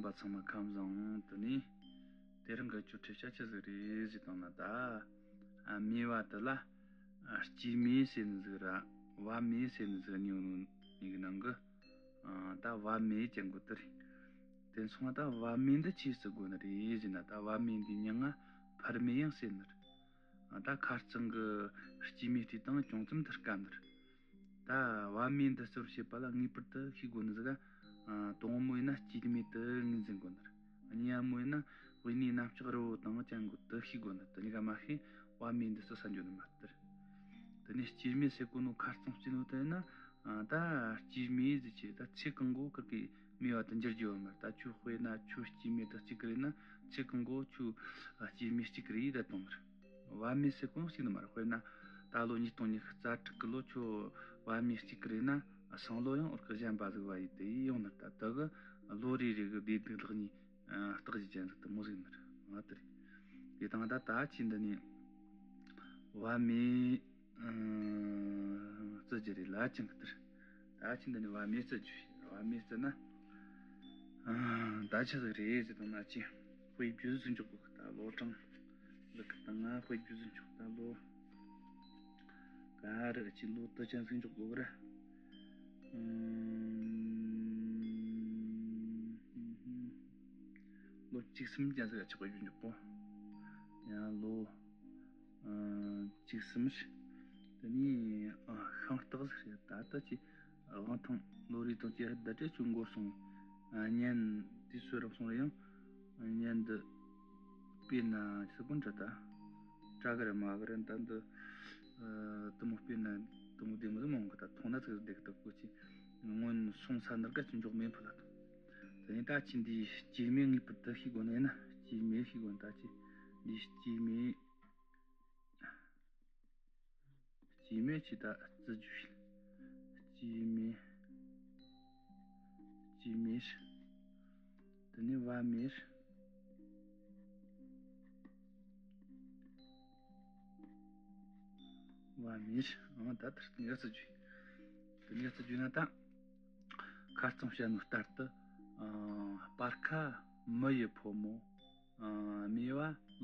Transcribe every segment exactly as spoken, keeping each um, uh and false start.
པ་ཚང་མ་ཁམས་བཟང་། དེ་ནས་དེ་རིང་གི་ཆོས་ཁྲིད་བྱ་ཆི་ཟིག་རེད་ཟེར་དང་ན། ད་ཨ་མེ་བ་དེ་ལ་ཨ་སྐྱེས་མེ་ཟེར་ནི་ཟིག་ར། བ་མེ་ཟེར་ནི་ཟིག་གཉིས་ནི་གི་ནང་གི་ཨ་ད་བ་མེ་ཅན་གོ་དེ་རེད། དེ་སོང་ད་བ་མེ་འདི་ཆི་ཟིག་གོ་ནི་རེད་ཟེར་ན། ད་བ་མེ་འདི་མྱིང་ང་ཕུར་མེ་ཡང་ཟེར་ནི་རེད། ཨ་ད་ཁ་རྩང་གི་སྐྱེས་མེ་དེ་དང་ཅུང་ཙམ་དེ་དཀའ་ནི་རེད། ད་བ་མེ་འདི་གཙོ་བྱེད་པ་ལ་ངེས་པར་དུ་ཤེས་དགོས་ནི་ཟིག་ག་ཨ་དང་པོ་ཡིན་ན་སྐྱེས་མེ་དེ་ངོས་འཛིན་དགོས་ནི་རེད། གཉིས་པ་མོ་ཡིན་ན་དབུས་ནས་གནམ་ལྕགས་རི་བོ་དང་ཅན་གོ་དེ་ཤེས་དགོས་ནི། དེ་གཉིས་ཀ་མ་ཤེས་བ་མེ་འདི་སུ་ས་འཇོག་ནི་མ་སྟེར། དེ་ནས་སྐྱེས་མེ་ཟེར་གོ་ནོ་ཁ་རྩང་སྐྱེས་ནོ་དེ་ཡིན་ན་ཨ་ད་སྐྱེས་མེ་ཟེར་ཆེ་ད་ཚེ་གང་གོ་ཁིར་གི་མེ་བ་དེ་འགྱུར་རྒྱུ་བ་མ་རེད། ད་ཁྱོད་དཔེར་ན་ཁྱོད་སྐྱེས་མེ་དེ་གཅིག་གི་རེད་ན་ཚེ་གང་གོ་ཁྱོད་ཨ་སྐྱེས་མེ་གཅིག་གི་རེད་ད་གཏོང་ནི་རེད། བ་མེ་ཟེར་གོ་ནོ་གཅིག་ནི་མ་རེད། དཔེར་ན་ད་ལོ་ཉིས་སྟོང་ཉི་ཤུ་རྩ་དྲུག་གི་ལོ་ཁྱོད་བ་མེ་གཅིག་གི་རེད་ན་སང་ལོ་ཡང་འོར་གི་གཞན་པ་ཟིག་བ་ཡིན་དེ་ཡོང་ནི་རེད། ད་དེ་གི་ལོ་རེ་རེ་གི་བདེ་སྡུག་ལེགས་ཉེས་ཨ་རྟགས་ཀྱི་ཅན་ཟིག་དེ་མོ་ཟིག་ནི་རེད། ཨ་དེ་རེད། དེ་དང་ད་ད་ཅི་འདི་ནི་བ་མེ་ཨ་བརྩི་རྒྱུ་རེད་ལ་ཅན་གི་དེ་རེད། ད་ཅི་འདི་ནི་བ་མེ་བརྩི་རྒྱུ་རེད། བ་མེ་བརྩི་ན་ཨ་ད་ཆི་ཟིག་རེད་ཟེར་དང་ན་ཅི་དཔེ་བརྗོད་ཟིག་འཇོག་གོ་གི། ད་ལོ་གྲངས་ལུག་གི་དང་ང་དཔེ་བརྗོད་ཟིག་འཇོག་ད་ལོ་ག་རེ་ཅི་ལོ་དུ་ཅན་ཟིག་འཇོག་གོ་གི་ར། ཨུམ། ལོ་བཅུ་གསུམ་ཅན་ཟིག་ཆགས་པ་ཡོད་འཇོག་གོ། ཡང་ལོ་ཨ་བཅུ་གསུམ་ཞིག་དེ་ནས་ཨ་ཤིང་སྟག་ཟིག་རེད། ད་ལྟ་ཅི་དབང་ཐང་ལོ་རེ་དང་ཅི་ཧད་ད་ཏྲེ་ཆུ་འགོར་སོང་། ཨ་གཉེན་དེ་སུ་རག་སོང་རེད། ཡང་གཉེན་འདི་དཔེར་ན་ཆི་གོ་འདྲ་ད་དྲ་གི་རེད་མ་གི་རེད། ད་འདི་ཨ་དུ་མོ་དཔེར་ན་དུ་མོ་བདེ་མོ་ཟིག་མ་འོང་གི། ད་མཐོང་ན་ཚིག་བདེ་གི་ད་གོ་ཅི་སྔོན་སོང་ས་ནར་ག་ཅི་འཇོག་མེད་ཕུ་ལ་ད། དེ་ནས་ད་ཅི་འདི་སྐྱེས་མེ་ངེས་པར་དུ་ཤེས་དགོས་ནི་ཡིན་ན། སྐྱེས་མེ་ཤེས་དགོས་ནི། ད་ཅི་འདི་སྐྱེས་མེ། སྐྱེས་མེ་ཅི་ད་བརྩི་རྒྱུ་ཞིག་སྐྱེས་མེ། སྐྱེས་མེ་ཞིག་དེ་ནས་བ་མེ་ཞིག་བ་མེ་ཞིག་ཨང་ད་དེར་ངལ་རྩོལ་རྒྱུ། དེ་ངལ་རྩོལ་རྒྱུ་ན་ད་ཁ་རྩང་བཤད་ནོ་ལྟར་དུ་ཨ་སྤར་ཁ་མི་ཡི་ཕོ་མོ། ཨ་མེ་བ་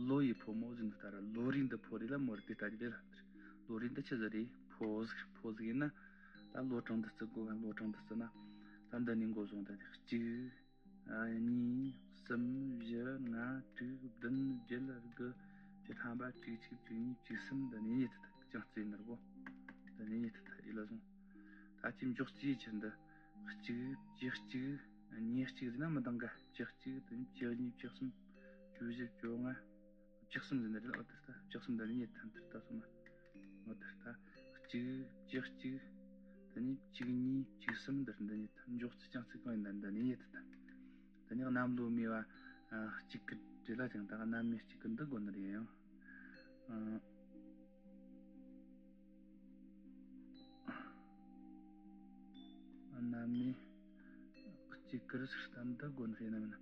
ལོ་ཡི་ཕོ་མོ་ཟེར་ནོ་ལྟར་ལོ་རེ་འདི་ཕོ་རེད་ལ་མོ་རེད། དེ་ལྟ་རྒྱུ་རེད་ལ། ལོ་རེ་འདི་ཆི་ཟིག་རེད། ཕོ་ཟིག་ཕོ་ཟིག་ཡིན་ན་ད་ལོ་གྲངས་འདི་བརྩི་དགོས། ལོ་གྲངས་འདི་བརྩི་ན་ད་འདི་ནས་འགོ་བཟུང་ད་གཅིག་ཨ་གཉིས་གསུམ་བཞི་ལྔ་དྲུག་བདུན་བརྒྱད་དགུ་བཅུ་ཐམ་པ་དྲུག་གཅིག་དྲུག་གཉིས་བཅུ་གསུམ་འདི་ནས་ཉིད་དུ་ཐག་ཅང་བརྩི་ནི་རེད་གོ། འདི་ནས་ཉིད་དུ་ཐག་ཡིད་ལ་བཟུང་། ད་ཅི་འཇོག་ཅི་ཆེར་འདི་གཅིག་བཅུ་གཅིག་ཉེར་གཅིག་ཟེར་ན་མི་འདང་ག་བཅུ་གཅིག་དེ་ནས་བཅུ་གཉིས་བཅུ་གསུམ་བཅུ་བཞི་བཅོ་ལྔ། བཅུ་གསུམ་ཟེར་ནི་རེད། ཨོ་དེ་ལྟ་བཅུ་གསུམ་འདི་ནི་ཉིད་ཐམ་དེ་ལྟ་སོང་ན། ཨོ་དེ་ལྟ་གཅིག་བཅུ་གཅིག་དེ་ནི་བཅུ་གཉིས་བཅུ་གསུམ་འདིར་འདི་ཉིད་ཐམ། འཇོག་ཚུལ་ཅང་ཚིག་གང་ཡིན་ན་འདི་ནི་ཉིད་དུ་ཐམ། དེ་ནི་གནམ་ལོ་མེ་བ་ཨ་གཅིག་གི་དྲི་ལ་ཅང་ད་གནམ་མེ་གཅིག་གི་འདི་དགོས་ནི་རེད་ཡང་། ཨ། གནམ་མེ་གཅིག་གི་རི་སུར་ལྟ་འདི་དགོས་ནི་རེད་ན་མིན་ན།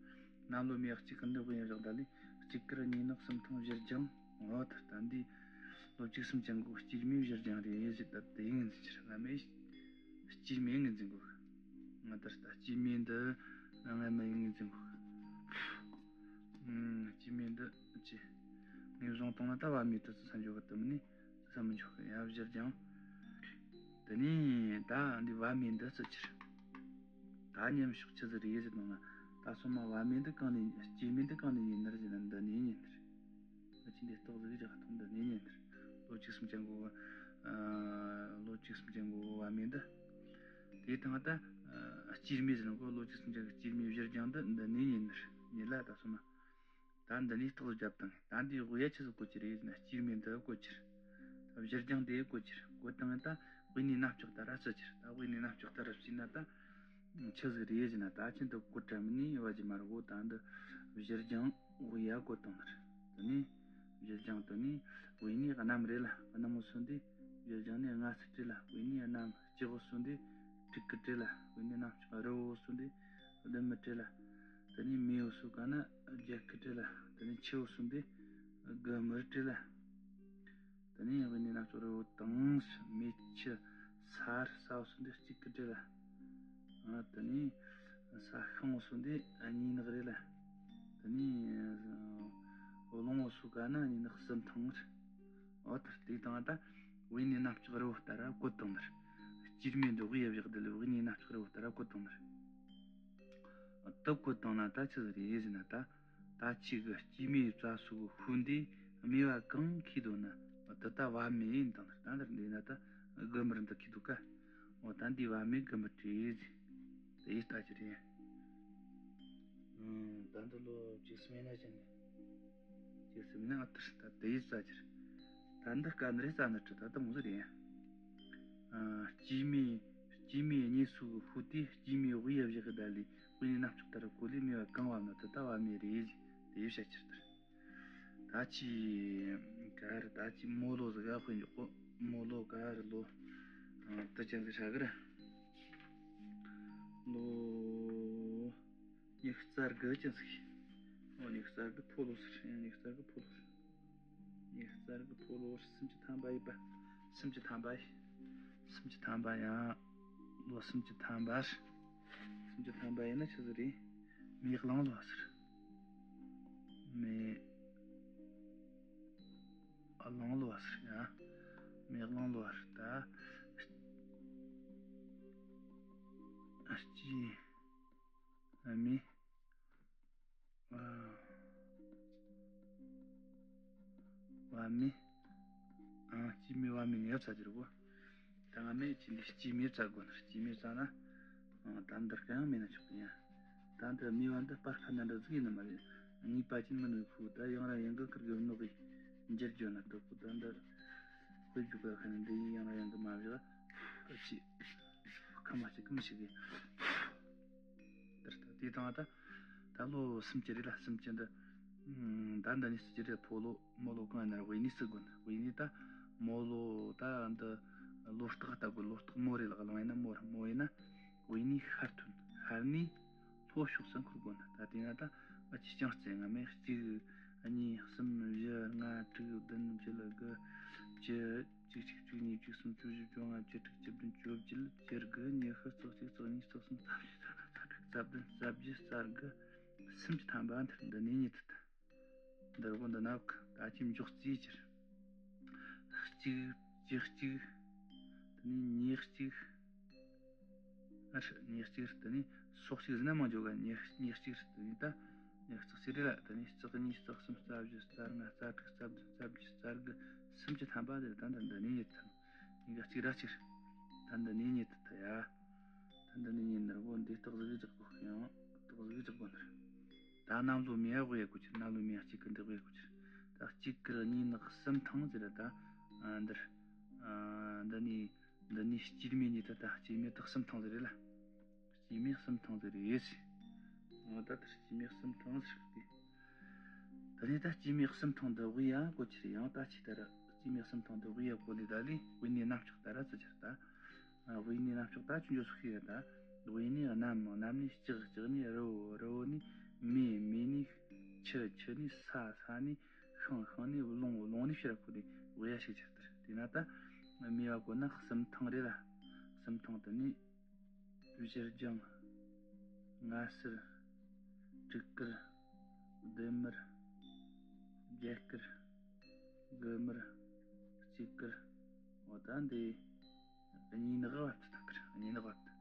གནམ་ལོ་མེ་གཅིག་གི་འདི་དགོས་ཡང་བཞག་ད་ལི་གཅིག་གི་རི་གཉིས་ནག་གསུམ་ཐང་བཞི་རྒྱང་། འོ་ད་ལྟ་འདི་ལོ་བཅུ་གསུམ་ཅན་གོ་སྐྱེས་མེ་བཞི་རྒྱང་རེད་ཟེར། ད་དེ་ཡིན་ཟེར་ཆེར་གནམ་མེ་སྐྱེས་མེ་ངོས་འཛིན་གོ། ང་ད་ལྟ་སྐྱེས་མེ་འདི་གནམ་མེ་ངོས་འཛིན་གོ། ཨུམ། སྐྱེས་མེ་འདི་ཅི་ངས་བཟུང་བཏང་ན་ད་བ་མེ་དུ་ཙི་ས་འཇོག་གི་དུ་མི་ནི་ཙི་ས་མི་འཇོག་གི་ཡ་བཞི་རྒྱང་། དེ་ནས་ད་འདི་བ་མེ་འདི་ཙི་ཆེར། ད་མཉམ་ཞོག་ཆི་ཟིག་རེད་ཟེར་ནོ་ན། ད་སོ་མ་བ་མེ་འདི་གང་ནས་སྐྱེས་མེ་འདི་གང་ནས་ཡིན་ནི་རེད་ཟེར་ན་འདི་ནས་ཡིན་ནི་རེད། ད་ཅི་འདི་ཏོག་ཟིག་རྒྱག་ཐོང་འདི་ནས་ཡིན་ནི་རེད། ལོ་བཅུ་གསུམ་ཅན་གོ་ཨ་ལོ་བཅུ་གསུམ་ཅན་གོ་བ་མེ་འདི། དེ་དང་ད་ཨ་སྐྱེས་མེ་ཟེར་ནོ་གོ་ལོ་བཅུ་གསུམ་ཅན་གི་སྐྱེས་མེ་བཞི་རྒྱང་འདི་འདི་ནས་ཡིན་ནི་རེད། ཉིད་ལ་ད་སོ་མ། ད་འདི་ནས་རྟགས་བརྒྱབ་དང་། ད་འདིའི་དབུ་ཡ་ཆི་ཟིག་བཀོད་ཀྱི་རེད་ན་སྐྱེས་མེ་འདི་བཀོད་ཀྱི་རེད། ད་བཞི་རྒྱང་དེ་བཀོད་ཀྱི་རེད། བཀོད་དང་ད་དབུས་ནས་གནམ་ལྕགས་ལྟར་ར་བརྩི་ཀྱི་རེད། ད་དབུས་ནས་གནམ་ལྕགས་ལྟར་ར་བརྩིས་ན་ད་ཆི་ཟིག་རེད་ཟེར་ན། ད་ཅི་འདི་བཀོད་དྲ་མི་ནི་བ་ཇི་མ་ར་བོ། ད་འདི་བཞི་རྒྱང་དབུ་ཡ་བཀོད་དང་ནི་རེད། དེ་ནས་བཞི་རྒྱང་དེ་ནས་དབུས་ནས་གནམ་རེད་ལ་གནམ་འོ་སོ་འདི། བཞི་རྒྱང་ནས་སྔ་ས་རེད་ལ་དབུས་ནས་གནམ་ལྕགས་འོ་སོ་འདི། དྲུག་གི་དྲེ་ལ་དབུས་ནས་གནམ་ལྕགས་རི་བོ་སོ་འདི། ལྡུམ་མི་དྲེ་ལ། དེ་ནས་མེ་འོ་སོ་ག་ན་བརྒྱད་ཀི་དྲེ་ལ། དེ་ནས་ཆུ་འོ་སོ་འདི་དགུ་མི་རི་དྲེ་ལ། དེ་ནས་དབུས་ནས་གནམ་ལྕགས་རི་བོ་དང་མེ་ཆུ་ས་རི་ས་འོ་སོ་འདི་གཅིག་གི་དྲེ་ལ། ཨ་དེ་ནས་ ས་ཤིང་སོ་འདི་གཉིས་ནག་རེད་ལ། དེ་ནས་རླུང་སོ་ག་ན་གཉིས་ནག་གསུམ་ཐང་རེད། འོ་དེར་དེ་དང་ད་དབུས་ནས་གནམ་ལྕགས་རི་བོ་ལྟར་བཀོད་བཏང་ནི་རེད། སྐྱེད་མོས་འདི་དབུས་བཞག་དེ་ལ་དབུས་ནས་གནམ་ལྕགས་རི་བོ་ལྟར་བཀོད་བཏང་ནི་རེད། དེ་བཀོད་བཏང་ན་ད་ཆི་ཟིག་རེད་ཟེར་ན། ད་ད་ཁྱེད་ཀྱི་སྐྱེད་མོས་རྩ་སོ་གི་ཤུལ་འདི་རྨས་པ་གང་ཁེལ་འདུག་ན་དེ་ད་བ་མེ་ཡིན་དང་། ད་འདིར་འདི་ན་ད་དགུ་དམར་འདི་ཁེལ་འདུག་ག། འོ་ད་འདི་བ་མེ་དགུ་དམར་རེད་ཟེར། དེ་ཡི་ལྟ་རྒྱུ་རེད། ཨང་། ད་འདི་ལོ་བཅུ་གསུམ་ཡིན་ན་ཅན་ནས། བཅུ་གསུམ་ཡིན་ན་ཨ་ཏི་ད་དེ་ཡི་ལྟ་རྒྱུ་རེད། ད་འདི་དཀའ་ནི་རེད་རྩ་ནི་རེད། ད་ད་མོ་ཟིག་རེད། ཨང་། སྐྱེད་མོས་སྐྱེད་མོས་གཉིས་སུ་ཤུལ་དེ་སྐྱེད་མོས་དབུས་ཡ་བཞག་གི་ད་ལས་དབུས་ནས་གནམ་ལྕགས་ལྟར་བཀོད་ལས་རྨས་པ་གང་བབས་ན་དེ་ད་བ་མེ་རེད་ཟེར། དེ་ཡི་བཤད་རྒྱུ་རེད། ད་ཅི་ག་རེ། ད་ཅི་མོ་ལོ་ཟིག་ག་དཔེ་འཇོག་གོ། མོ་ལོ་ག་རེ་ལོ། ཨ། དེ་ཅན་ཟིག་ཧྲ་གི་ར། ལོ་ཉི་ཤུ་རྩ་དགུ་ཅན་ཟིག། ཨོ་ཉི་ཤུ་རྩ་དགུ་ཕོ་ལོ་ཟེར། ཉི་ཤུ་རྩ་དགུ་ཕོ་ལོ་ཟེར། ཉི་ཤུ་རྩ་དགུ་ཕོ་ལོ་སུམ་ཅུ་ཐམ་པ་ཡིན་པ། སུམ་ཅུ་ཐམ་པ་ཡིན། སུམ་ཅུ་ཐམ་པ་ཡང་། ལོ་སུམ་ཅུ་ཐམ་པ་ཟེར། སུམ་ཅུ་ཐམ་པ་ཡིན་ན་ཆི་ཟིག་རེད། མེ་གླང་ལོ་ཟེར། མེ་གླང་ལོ་ཟེར་ཡ། མེ་གླང་ལོ་ཟེར་ད། སྐྱེད་མོས། ཨ། བ་མེ། ཨང་། སྐྱེད་མོས་བ་མེ་ཡིན་ཡ་ཚ་རྒྱུ་རེད་གོ། ད་ང་མེ་ཅི་འདི་སྐྱེད་མོས་རྩ་དགོས་ནི། སྐྱེད་མོས་རྩ་ན། ཨང་། ད་འདིར་གང་ཡང་མེད་ན་ཆོག་གི་ཡ། ད་འདི་རྨས་པ་འདི་སྤར་ཁ་ན་འདྲ་ཟིག་ཡིན་ནི་མ་རེད། ངེས་པ་ཅན་མིན་ནི་ཁུ། ད་ཡང་ར་ཡང་གི་ཁིར་གི་ནོག་གི་འགྱུར་རྒྱུ་ན་དོ་ཁུ། ད་འདི་དཔེ་འཇུག་པ་ཁ་ནི་འདི་ཡིན། ཡང་ར་ཡང་གི་མ་བཞག་ཨ་ཅི། ཁ་མ་ཅིག་གི་མི་ཞིག་གི། དེར་ད་དེ་དང་ད་ད་ལོ་སུམ་ཅུ་རེད་ལ། སུམ་ཅུ་འདི། ཨང་། ད་འདི་ནི་སུམ་ཅུ་རེད། ཕོ་ལོ་མོ་ལོ་གང་ཡིན་ན་ར་དབུས་ནས་སུ་དགོས་ན། དབུས་ནས་ད་མོ་ལོ་ད་འདི་ལོ་རྟགས་ལྟ་དགོས། ལོ་རྟགས་མོ་རེད་ལ། གླང་ཡིན་ན་མོ་ར། མོ་ཡིན་ན་དབུས་ནས་ཤར་ཐོན། ཤར་ནས་ལྷོ་ཕྱོགས་སུ་འཁོར་དགོས་ན། ད་དེ་ན་ད་ཨ་ཅི་རྐྱང་རྩེ་ང་མེ་གཅིག་གཉིས་གསུམ་བཞི་ལྔ་དྲུག་བདུན་བརྒྱད་དགུ་བཅུ། གཅིག་གཅིག་གཅིག་གཉིས་གཅིག་གསུམ་བཅུ་བཞི་བཅོ་ལྔ་བཅུ་དྲུག་བཅུ་བདུན་བཅོ་བརྒྱད་བཅུ་དགུ། ཉི་ཤུ་རྩ་གཅིག་རྩ་གཉིས་རྩ་གསུམ་རྩ་བཞི་རྩ་བདུན་རྩ་བརྒྱད་རྩ་དགུ། སུམ་ཅུ་ཐམ་པ་འདིར་འདི་ནས་རྙེད་ཐུབ། འདིར་གོ་འདི་ན་ད་ཅི་འཇོག་རྩིས་ཀྱིར། གཅིག་བཅུ་གཅིག་དེ་ནས་ཉེར་གཅིག་ཨ་ཧྲི། ཉེར་གཅིག་རེད། དེ་ནས་སོ་གཅིག་ཟིན་ན་མང་འཇོག་ག་ཉེར་ཉེར་གཅིག་རེད། དེ་ནས་ད་ཉེར་གཅིག་ཅི་རེད་ལ། དེ་ནས་རྩ་གཉིས་རྩ་གསུམ་རྩ་བཞི་རྩ་ལྔ་རྩ་དྲུག་རྩ་བདུན་རྩ་བརྒྱད་རྩ་དགུ། སུམ་ཅུ་ཐམ་པ་དེ་ད་འདི་འདི་ནས་རྙེད་ཐུབ། ཉི་ཤུ་གཅིག་ར་གཅིག་རེད། ད་འདི་ནས་རྙེད་ཐུབ་ད་ཡ། ད་འདི་ནས་རྙེད་ནི་རེད་གོ། འདི་རྟགས་ཟིག་རྒྱག་དགོས་ཡང་རྟགས་ཟིག་རྒྱག་དགོས་ནི་རེད། ད་གནམ་ལོ་མེ་ཡ་དབུས་ཡ་གོ་ཆེར། གནམ་ལོ་མེ་ཡ་གཅིག་གི་འདི་དབུས་ཡ་གོ་ཆེར། ད་གཅིག་གི་གཉིས་ནག་གསུམ་ཐང་ཟེར་ད། ཨ་འདིར། ཨ་འདི་ནས། འདི་ནས་སྐྱེད་མོས་གཉིས་ད། ད་སྐྱེད་མོས་ད་གསུམ་ཐང་ཟིག་རེད་ལ། སྐྱེད་མོས་གསུམ་ཐང་ཟིག་རེད་ཟེར། འོ་ད་ལྟར་སྐྱེད་མོས་གསུམ་ཐང་ཟེར་ཏེ། ད་ནས་ད་སྐྱེད་མོས་གསུམ་ཐང་འདི་དབུས་ཡ་གོ་ཆེར་ཡང་ད་ཆི་ལྟར། སྐྱེད་མོས་གསུམ་ཐང་འདི་དབུས་ཡ་གོ་ལས་ད་ལས་དབུས་ནས་གནམ་ལྕགས་ལྟར་ཟེར་ཆེར་ད། ཨ་དབུས་ནས་གནམ་ལྕགས་ད་ཆུང་ཆུང་སུ་ཤེས་ཡ་ད། དབུས་ནས་གནམ། གནམ་ནས་ལྕགས། ལྕགས་ནས་རི་བོ། རི་བོ་ནས་མེ། མེ་ནས་ཆུ། ཆུ་ནས་ས། ས་ནས་ཤིང་། ཤིང་ནས་རླུང་། རླུང་ནས་ཕྱིར་ཁོ་དེ་དབུས་ཡ་ཞིག་ཆེར་ལྟར། དེ་ན་ད་རྨས་པ་གོ་ན་གསུམ་ཐང་རེད་ལ། གསུམ་ཐང་དེ་ནས། བཞི་རྒྱང་། ལྔ་སེར། དྲུག་དཀར། བདུན་དམར། བརྒྱད་དཀར། དགུ་དམར། གཅིག་དཀར། འོ་ད་འདི་གཉིས་ནག་བབ་ཏུ་ཐག་དཀར། གཉིས་ནག་བབ་ཏུ།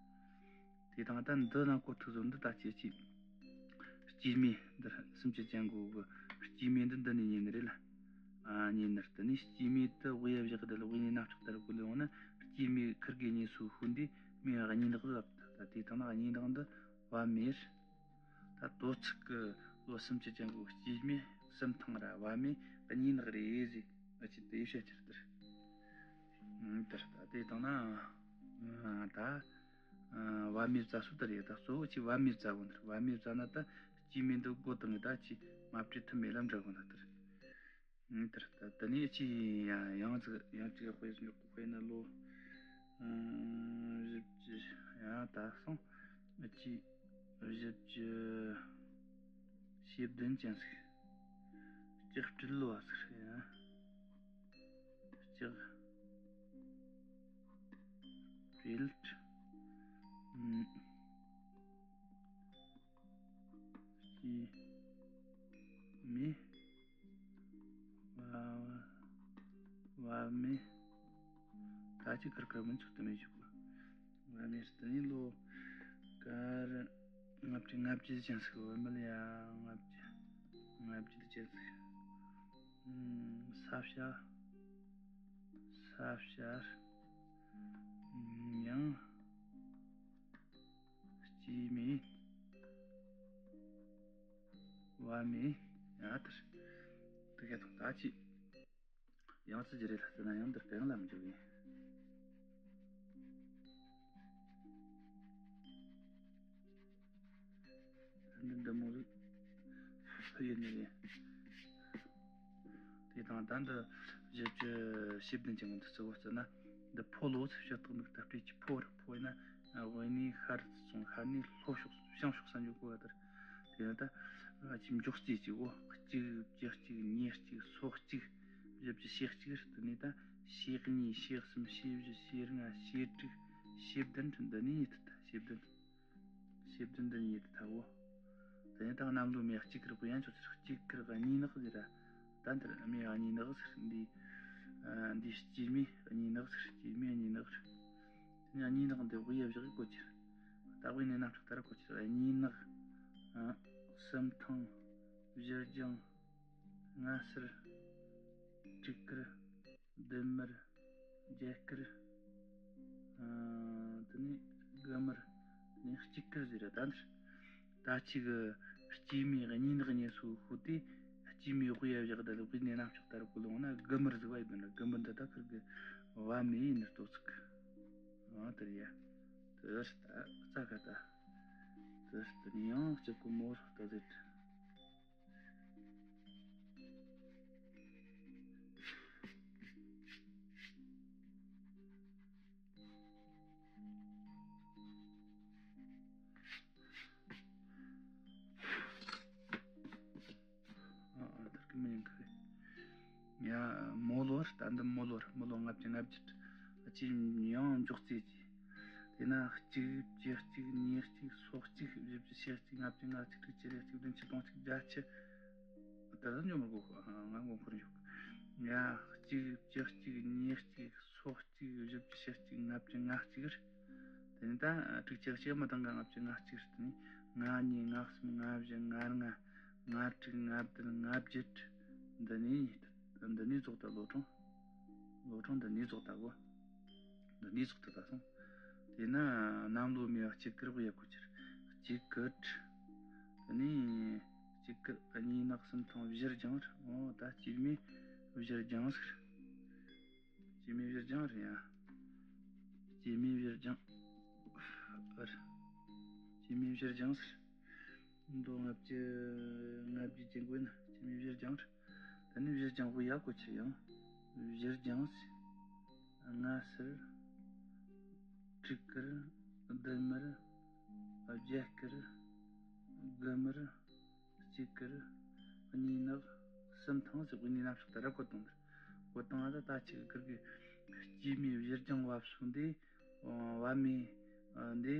དེ་དང་ད་འདི་ནང་བཀོད་ཐུབ་ཟིན་འདི་ད་ཅི་ཅི། སྐྱེད་མོས་འདིར་སུམ་ཅུ་ཅན་གོ་གི། སྐྱེད་མོས་འདི་འདི་ནས་རྙེད་ནི་རེད་ལ། ཨ་རྙེད་ནི་རེད། དེ་ནས་སྐྱེད་མོས་དེ་དབུས་ཡ་བཞག་གི་དེ་ལ་དབུས་ནས་གནམ་ལྕགས་ལྟར་བཀོད་ལས་འོང་ན། སྐྱེད་མོས་ཁིར་གི་གཉིས་སུ་ཤུལ་འདི་རྨས་པ་གཉིས་ནག་ཟིག་བབ་ཏུ། ད་དེ་དང་ན་གཉིས་ནག་འདི་བ་མེ་རེད། ད་དོ་ཚིགས་ཀྱི་ལོ་སུམ་ཅུ་ཅན་གོ་གི་སྐྱེད་མོས་གསུམ་ཐང་ར་བ་མེ་གཉིས་ནག་རེད་ཟེར། ཨ་ཅི་དེ་བཤད་ཆེར་ལྟར། ཨ་དེར་ད་དེ་དང་ན་ད་ཨ་བ་མེ་རྩ་སུ་ལྟར་ཡོད། ད་གཙོ་བོ་ཅི་བ་མེ་རྩ་གོ་ནི་རེད། བ་མེ་རྩ་ན་ད་སྐྱེད་མོས་འདི་སྒོ་དང་ངི་ད་ཅི་མ་སྤྲད་ཐུབ་མེད་ལ་འདྲ་གོ་ནི་ལྟར། ཨ་དེར་ད་དེ་ནས་ཅི་ཡང་ཡང་ཅིག་ཡང་ཅིག་དཔེ་ཟིན་དཔེ་ན་ལོ་ཨ་བཞི་བཅུ་ཡང་ད་སོང་། ཨ་ཅི་བཞི་བཅུ་ཞེ་བདུན་ཅན་ཟིག། ལྕགས་སྤྲེལ་ལོ་བ་ཟིག་རེད། ལྕགས་སྤྲེལ། ཨམ། གཅིག་དཀར་དཀར་མིན་ཚོད་དུ་མེད་ཞིག་གོ། བ་མེ་རི་དེ་ནི་ལོ་དཀར་ལྔ་བཅུ་ལྔ་བཅུ་ཅན་ཟིག་བ་མེ་ལ་ཡ་ལྔ་བཅུ་ལྔ་བཅུ་ཅན་ཟིག་ས་བྱ། ས་བྱ། ཡང་། སྐྱེས་མེད། བ་མེད། ཡ་དར། དུ་ག་དང་ད་ཅི། ཡང་སྲིད་ཀྱི་རེད་ལ་ཟེར་ན་ཡང་འདིར་གང་ལ་མི་འཇུག་ཡིན། འདི་འདི་མོ་རིགས་ཡིན་ནི་རེད། དེ་དང་ད་འདི་བཞི་བཅུ་ཞེ་བདུན་ཅན་གྱི་འདི་གཙོ་བོ་བརྩིས་ན། འདི་ཕོ་ལོ་ཚེ་ཕྱི་ཐོག་ནི་ད་སྤྲེལ་གྱི་ཕོ་རེད། ཕོ་ཡིན་ན་དབུས་ནས་ཤར་སོང་། ཤར་ནས་ལྷོ་ཕྱོགས་བྱང་ཕྱོགས་སུ་འཇུག་གོ་བ་དེར། དེ་ཡང་ད་ཅིག་འཇོག་རྩིས་ཀྱི་འོ། གཅིག་བཅུ་གཅིག་ཉེར་གཅིག་སོ་གཅིག་བཞི་བཅུ་ཞེ་གཅིག་རེད། དེ་ནས་ད་ཞེ་གཉིས་ཞེ་གསུམ་ཞེ་བཞི་ཞེ་ལྔ་ཞེ་དྲུག་ཞེ་བདུན་འདི་ནས་ཡིན་ད། ཞེ་བདུན། ཞེ་བདུན་འདི་ཡིན་ད་འོ། དེ་ནས་ད་གནམ་ལོ་མེ་གཅིག་དཀར་དབུས་ཡན་ཆོད་ཚེ་གཅིག་དཀར་གཉིས་ནག་ཟེར་ར། ད་འདིར་མེ་གཉིས་ནག་ཟེར། འདི་འདི་སྐྱེས་མེ་གཉིས་ནག་ཟེར། སྐྱེས་མེ་གཉིས་ནག་རེད། དེ་ནས་གཉིས་ནག་འདི་དབུས་ཡ་བཞག་གི་གོ་ཁྱེར། ད་དབུས་ནས་གནམ་ལྕགས་ལྟར་གོ་ཁྱེར། གཉིས་ནག་གསུམ་ཐང་། བཞི་ལྗང་། ལྔ་སེར། དྲུག་དཀར། བདུན་དམར། བརྒྱད་དཀར། ཨ། དེ་ནས་དགུ་དམར། དེ་ནས་གཅིག་དཀར་ཟེར་ར། ད་འདིར་ད་ཅིག་གི་སྐྱེས་མེ་གཉིས་ནག་གཉིས་སུ་ཤོད་དེ། སྐྱེས་མེ་དབུས་ཡ་བཞག་དེ་ལ་དབུས་ནས་གནམ་ལྕགས་ལྟར་གོ་ལོང་ན་དགུ་དམར་ཟིག་བ་ཡིན་ན། དགུ་དམར་འདི་ད་ཁིར་གི་བ་མེ་ཡིན་ནི་ལྟོས་ཚིག་ཨ་དེར་ཡ། དེར་ད་རྩ་ཁ་ད། དེར་དེ་ནས་ཡང་གཅིག་གོ་མོར་ད་ཟེར། ཨ་ཨ་དར་གི་མི་ཡིན་གི། ཡ་མོ་ལོར་ད་འདི་མོ་ལོར་མོ་ལོ་ལྔ་བཅུ་ལྔ་བཅུ་ཅི་ཡང་འཇོག་རྩིས་ཀྱི། དེ་ན་གཅིག་བཅུ་གཅིག་ཉེར་གཅིག་སོ་གཅིག་བཞི་བཅུ་ཞེ་གཅིག་ལྔ་བཅུ་ང་གཅིག་དྲུག་ཅུ་རེ་གཅིག་བདུན་ཅུ་དོན་གཅིག་བརྒྱད་ཅུ། ད་ལྟ་འཇོག་མི་དགོས་ང་མགོ་འཁོར་འཇོག་ཡ་གཅིག་བཅུ་གཅིག་ཉེར་གཅིག་སོ་གཅིག་བཞི་བཅུ་ཞེ་གཅིག་ལྔ་བཅུ་ང་གཅིག་རེད། དེ་ནས་ད་དྲུག་ཅུ་གཅིག་མི་དང་ག་ལྔ་བཅུ་ང་གཅིག་རེད། དེ་ནས་ང་གཉིས་ང་གསུམ་ང་བཞི་ང་ལྔ་ང་དྲུག་ང་བདུན་ང་བརྒྱད། འདི་ནས་འདི་ནས་རྫོགས་ད་ལོ་གྲངས། ལོ་གྲངས་འདི་ནས་རྫོགས་ད་གོ། འདི་ནས་རྫོགས་ད་ད་སོང་། དེས་ན་གནམ་ལོ་མེ་བ་གཅིག་དཀར་དབུས་ཡ་གོ་ཁྱེར། གཅིག་དཀར། དེ་ནས་གཅིག་དཀར་གཉིས་ནག་གསུམ་ཐང་བཞི་ལྗང་རེད། འོ་ད་སྐྱེས་མེ་བཞི་ལྗང་ཟེར། སྐྱེས་མེ་བཞི་ལྗང་རེད་ཡ། སྐྱེས་མེ་བཞི་ལྗང་། ཨར། སྐྱེས་མེ་བཞི་ལྗང་ཟེར། མདོ་ལྔ་བཅུ་ལྔ་བཅུ་ཅན་དགོས་ན་སྐྱེས་མེ་བཞི་ལྗང་རེད། ད་ནི་བཞི་ལྗང་དབུས་ཡ་གོ་ཁྱེར་ཡང་། བཞི་ལྗང་ཟེར། ལྔ་སེར། དྲུག་དཀར། བདུན་དམར། བརྒྱད་དཀར། དགུ་དམར། གཅིག་དཀར། གཉིས་ནག་གསུམ་ཐང་ཟེར་དབུས་ནས་གནམ་ལྕགས་ལྟར་གོ་དང་། གོ་དང་ཨ་ད་ད་ཅིག་དཀར་གི་སྐྱེས་མེ་བཞི་ལྗང་བབས་སོང་དེ། བ་མེ་འདི་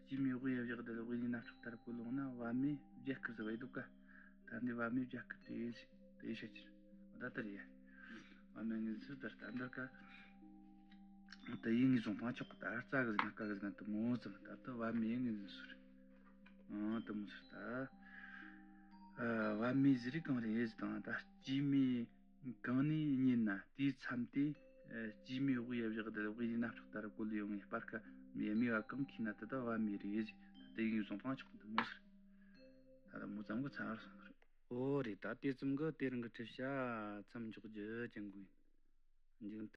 སྐྱེས་མེ་དབུས་ཡ་བཞག་དེ་ལ་དབུས་ནས་གནམ་ལྕགས་ལྟར་གོ་ལོང་ན་བ་མེ་བརྒྱད་དཀར་ཟེར་བ་ཡི་འདུག་ག་ད་འདི་བ་མེ་བརྒྱད་དཀར་དེ་དེ་ཤ་ཁྱེར་ད་ལྟར་ཡ། བ་མེ་ངན་ཟེར་ད་ལྟར་ད་ལྟར་ག་ད་ཡིན་ངེས་བཟུང་ཐང་ཆོག་ད་རྩ་གི་ཟིན་ན་ཀ་གི་ཟིན་ན་དུ་མོ་ཙམ་ད་ལྟ་བ་མེ་ངན་ཟེར། ཨང་དུ་མོ་ཟེར་ད། བ་མེ་ཟེར་གང་རེད་དང་ད་སྐྱེས་མེ་གང་ནས་རྙེད་ན་དེའི་མཚམས་དེ་སྐྱེས་མེ་དབུས་ཡ་བཞག་དེ་དབུས་ནས་གནམ་ལྕགས་ལྟར་གོ་ལ་ཡོང་ངེས་སྤར་ཁ་མེ་མེ་བ་གང་ཁྱེར་ན་དེ་ད་བ་མེ་རེད་ཟེར། ད་དེ་ཡིན་བཟུང་ཐང་ཆོག་དུ་མོ་ཟེར། ད་ལ་མོ་ཙམ་གི་ཚར་སོང་རེད། ཨོ་རེད་ད་དེ་ཙམ་གི་དེ་རིང་གི་ཁྲིད་བྱ་མཚམས་འཇོག་རྒྱུ་ཅན་དགོས་ཡིན།